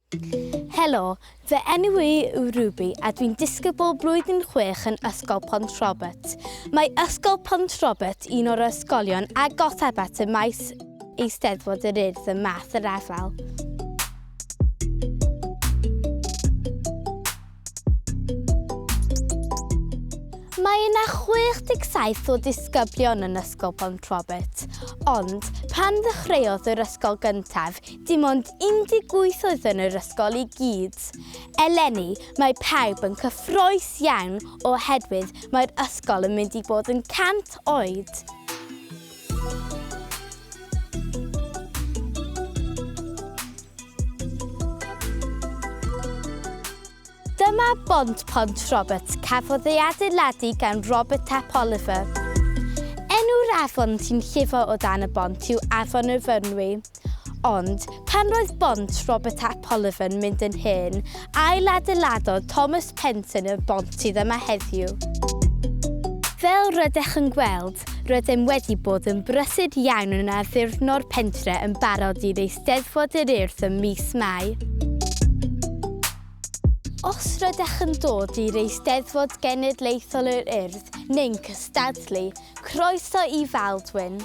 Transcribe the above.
Helo, fy enw i yw Ruby a dwi'n disgybl blwyddyn 6 yn Ysgol Pont Robert. Mae Ysgol Pont Robert un o'r ysgolion agosaf at y maes Eisteddfod yr Urdd ym Math yr Afal. Mae yna 67 o ddisgyblion yn Ysgol Pontrobert, ond pan ddechreuodd yr ysgol gyntaf, dim ond 18 oedd yn yr ysgol i gyd. Eleni, mae pawb yn cyffrous iawn oherwydd mae'r ysgol yn mynd i bod yn 100 oed. Dyma bont Pont Robert cafodd ei adeiladu gan Robert Ap Oliver. Enw'r afon sy'n llifo o dan y bont yw Afon y Fynwy. Ond, pan roedd bont Robert Ap Oliver yn mynd yn hen, ailadeiladodd Thomas Penton y bont sydd yma heddiw. Fel rydych yn gweld, rydym wedi bod yn brysur iawn yn addurno'r pentre yn barod i'r Eisteddfod yr Urdd ym mis Mai. Os rydych yn dod i'r Eisteddfod Genedlaethol yr Urdd neu'n cystadlu, croeso i Faldwyn!